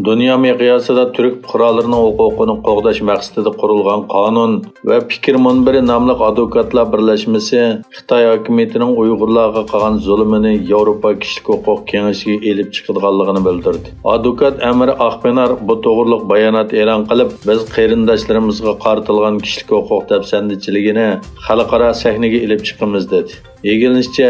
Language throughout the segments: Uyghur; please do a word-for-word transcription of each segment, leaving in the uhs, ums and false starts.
دۇنيا مىقياسىدا تۈرك پۇقرالىرىنىڭ ھوقۇقىنى قوغداش مەقسىتىدە قۇرۇلغان قانۇن ۋە پىكىر مۇنبىرى ناملىق ئادۋوكاتلار بىرلەشمىسى خىتاي ھاكىمىيىتىنىڭ ئۇيغۇرلارغا قىلغان زۇلۇمىنى ياۋروپا كىشىلىك ھوقۇق كېڭىشىگە ئېلىپ چىقىدىغانلىقىنى بىلدۈردى. ئادۋوكات ئەمىر ئاقپىنار بۇ توغرۇلۇق بايانات ئېلان قىلىپ، بىز قېرىنداشلىرىمىزغا قارىتىلغان كىشىلىك ھوقۇق دەپسەندىچىلىكىنى خەلقئارا سەھنىگە ئېلىپ چىقىمىز، دېدى. ئىگىلىنىشىچە،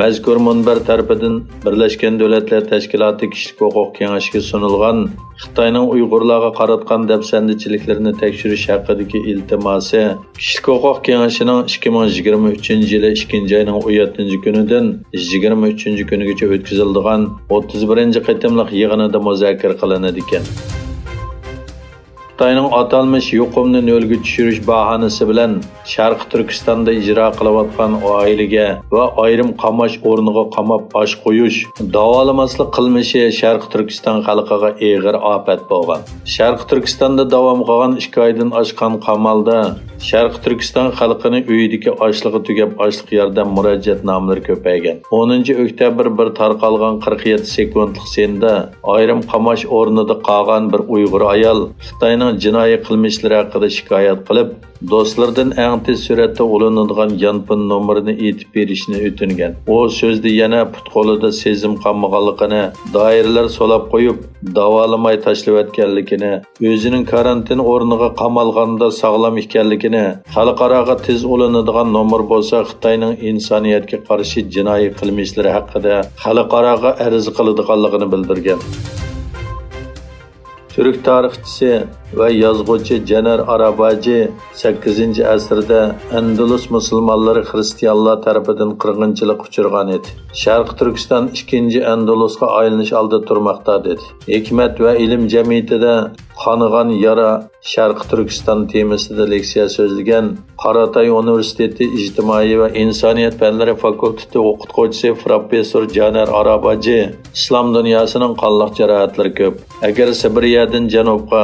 مەزكۇر مۇنبەر تەرىپىدىن بىرلەشكەن دۆلەتلەر تەشكىلاتى كىشىلىك ھوقۇق كېڭىشىگە سۇنۇلغان خىتاينىڭ ئۇيغۇرلارغا قاراتقان دەپسەندىچىلىكلىرىنى تەكشۈرۈش ھەققىدىكى ئىلتىماسى كىشىلىك ھوقۇق كېڭىشىنىڭ ئىككى مىڭ يىگىرمە ئۈچىنچى يىلى ئىككىنچى ئاينىڭ ئون يەتتىنچى كۈنىدىن يىگىرمە ئۈچىنچى كۈنىگىچە ئۆتكۈزۈلىدىغان ئوتتۇز بىرىنچى قېتىملىق يىغىنىدا مۇزاكىرە قىلىنىدىكەن. خىتاينىڭ ئاتالمىش يۇقۇمنى نۆلگە چۈشۈرۈش باھانىسى بىلەن شەرقىي تۈركىستاندا ئىجرا قىلىۋاتقان ئائىلىگە ۋە ئايرىم قاماش ئورنىغا قاماپ ئاش قويۇش، داۋالىماسلىق قىلمىشى شەرقىي تۈركىستان خەلقىگە ئېغىر ئاپەت بولغان. شەرقىي تۈركىستاندا داۋام قىلغان ئىككى ئايدىن ئاشقان قامالدا شەرقىي تۈركىستان خەلقىنى ئۆيىدىكى ئاشلىقى تۈگەپ، ئاشلىق ياردەم مۇراجىئەت نامىلىرى كۆپەيگەن. ئونىنچى ئۆكتەبىر بىر تارقالغان قىرىق يەتتە سېكۇنتلۇق سىندا ئايرىم قاماش ئورنىدا قالغان بىر ئۇيغۇر ئايال خىتاينىڭ جىنايى قىلمىشلىرى ھەققىدە شىكايەت قىلىپ، دوستلىرىدىن ئەڭ تېز سۈرئەتتە ئۇلىنىدىغان يانفون نومۇرىنى ئېيتىپ بېرىشنى ئۆتۈنگەن. ئۇ سۆزدە يەنە پۇت-قولىدا سېزىم قالمىغانلىقىنى، دائىرىلەر سولاپ قويۇپ، داۋالىماي تاشلىۋەتكەنلىكىنى، ئۆزىنىڭ كارانتىن ئورنىغا قامالغاندا ساغلام ئىكەنلىكىنى، خەلقئاراغا تېز ئۇلىنىدىغان نومۇر بولسا خىتاينىڭ ئىنسانىيەتكە قارشى جىنايى قىلمىشلىرى ھەققىدە خەلقئاراغا ئەرز قىلىدىغانلىقىنى بىلدۈرگەن. تۈرك تارىخچىسى ۋە يازغۇچى جەنەر ئاراباجى سەككىزىنچى ئەسىردە ئەندۇلۇس مۇسۇلمانلىرى خرىستىيانلار تەرىپىدىن قىرغىنچىلىققا ئۇچرىغان ئىدى. شەرقىي تۈركىستان ئىككىنچى ئەندۇلۇسقا ئايلىنىش ئالدىدا تۇرماقتا، دېدى. ھېكمەت ۋە ئىلىم جەمئىيىتىدە قانىغان يارا شەرقىي تۈركىستان تېمىسىدا لېكسىيە سۆزلىگەن قاراتاي ئۇنىۋېرسىتېتى ئىجتىمائىي ۋە ئىنسانىيەت پەنلىرى فاكۇلتېتى ئوقۇتقۇچىسى پروفېسسور جانەر ئاراباجى، ئىسلام دۇنياسىنىڭ قانلىق جاراھەتلىرى كۆپ. ئەگەر سىبىرىيەدىن جەنۇبقا،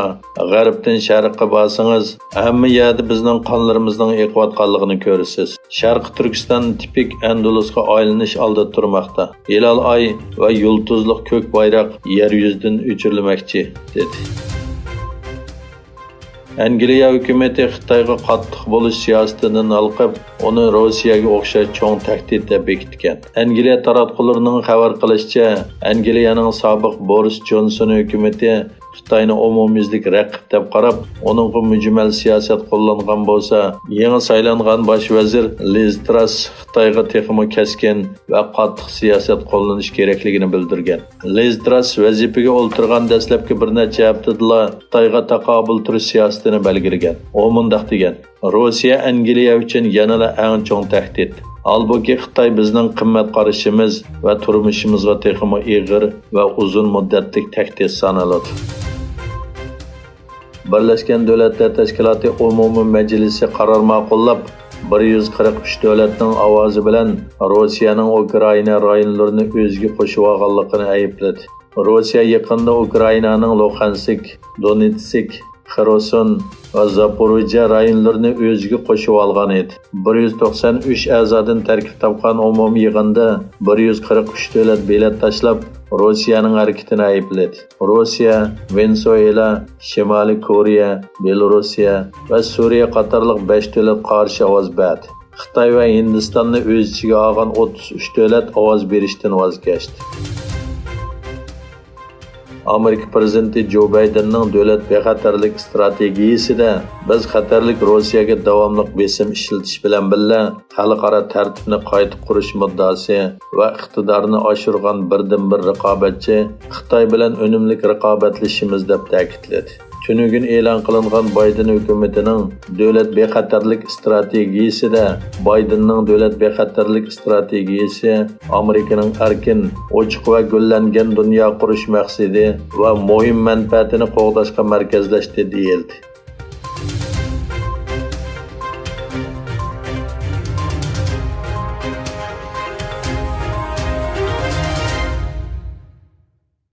غەربتىن شەرققە بارسىڭىز، ھەممە يەردە بىزنىڭ قانلىرىمىزنىڭ ئېقىۋاتقانلىقىنى كۆرىسىز. شەرقىي تۈركىستان تىپىك ئەندۇلۇسقا ئايلىنىش ئالدىدا تۇرماقتا. ھىلال ئاي ۋە يۇلتۇزلۇق كۆك بايراق يەر يۈزىدىن ئۆچۈرۈلمەكچى، دېدى. ئەنگلىيە ھۆكۈمىتى خىتايغا قاتتىق بولۇش سىياسىتىدىن ھالقىپ، ئۇنى روسىيەگە ئوخشاش چوڭ تەھدىت دەپ بېكىتكەن. ئەنگلىيە تاراتقۇلىرىنىڭ خەۋەر قىلىشىچە، ئەنگلىيەنىڭ سابىق بورىس جونسون ھۆكۈمىتى خىتاينى ئومۇميۈزلۈك رەقىب دەپ قاراپ، ئۇنىڭغا مۈجمەل سىياسەت قوللانغان بولسا، يېڭى سايلانغان باش ۋەزىر لىز تراس خىتايغا تېخىمۇ كەسكىن ۋە قاتتىق سىياسەت قوللىنىش كېرەكلىكىنى بىلدۈرگەن. لىز تراس ۋەزىپىگە ئولتۇرغان دەسلەپكى بىر نەچچە ھەپتىدىلا خىتايغا تاقابىل تۇرۇش سىياسىتىنى بەلگىلىگەن. ئۇ مۇنداق دېگەن: «روسىيە ئەنگلىيە ئۈچۈن يەنىلا ئەڭ چوڭ تەھدىت. ھالبۇكى، خىتاي بىزنىڭ قىممەت قارىشىمىز ۋە تۇرمۇشىمىزغا تېخىمۇ ئېغىر ۋە ئۇزۇن مۇددەتلىك تەھدىت سانىلىدۇ.» بىرلەشكەن دۆلەتلەر تەشكىلاتى ئومۇمىي مەجلىسى قارار ماقۇللاپ، بىر يۈز قىرىق ئۈچ دۆلەتنىڭ ئاۋازى بىلەن روسىيەنىڭ ئۇكرائىنا رايونلىرىنى ئۆزىگە قوشۇۋالغانلىقىنى ئەيىبلىدى. روسىيە يېقىندا ئۇكرائىنانىڭ لۇخانسك، دونېتسك، خېرسون ۋە زاپوروژيە رايونلىرىنى ئۆزىگە قوشۇۋالغان ئىدى. بىر يۈز توقسان ئۈچ ئەزادىن تەركىب تاپقان ئومۇمىي يىغىندا بىر يۈز قىرىق ئۈچ دۆلەت بېلەت تاشلاپ، روسىيەنىڭ ھەرىكىتىنى ئەيىبلىدى. روسىيە، ۋېنېسۇئېلا، شىمالىي كورېيە، بېلوروسىيە ۋە سۈرىيە قاتارلىق بەش دۆلەت قارشى ئاۋاز بەردى. خىتاي ۋە ھىندىستاننى ئۆز ئىچىگە ئالغان ئوتتۇز ئۈچ دۆلەت ئاۋاز بېرىشتىن ۋاز كەچتى. ئامېرىكا پىرېزىدېنتى جو بايدېننىڭ دۆلەت بىخەتەرلىك ئىستراتېگىيىسىدە بىز خەتەرلىك روسىيەگە داۋاملىق بېسىم ئىشلىتىش بىلەن بىللە، خەلقئارا تەرتىپنى قايتا قۇرۇش مۇددىئاسى ۋە ئىقتىدارنى ئاشۇرغان بىردىنبىر رىقابەتچى خىتاي بىلەن ئۈنۈملۈك رىقابەتلىشىمىز، دەپ تەكىتلىدى. تۈنۈگۈن ئېلان قىلىنغان بايدېن ھۆكۈمىتىنىڭ دۆلەت بىخەتەرلىك ئىستراتېگىيىسىدە، بايدېننىڭ دۆلەت بىخەتەرلىك ئىستراتېگىيىسى ئامېرىكىنىڭ ئەركىن، ئوچۇق ۋە گۈللەنگەن دۇنيا قۇرۇش مەقسىتى ۋە مۇھىم مەنپەئەتىنى قوغداشقا مەركەزلەشتى، دېيىلدى.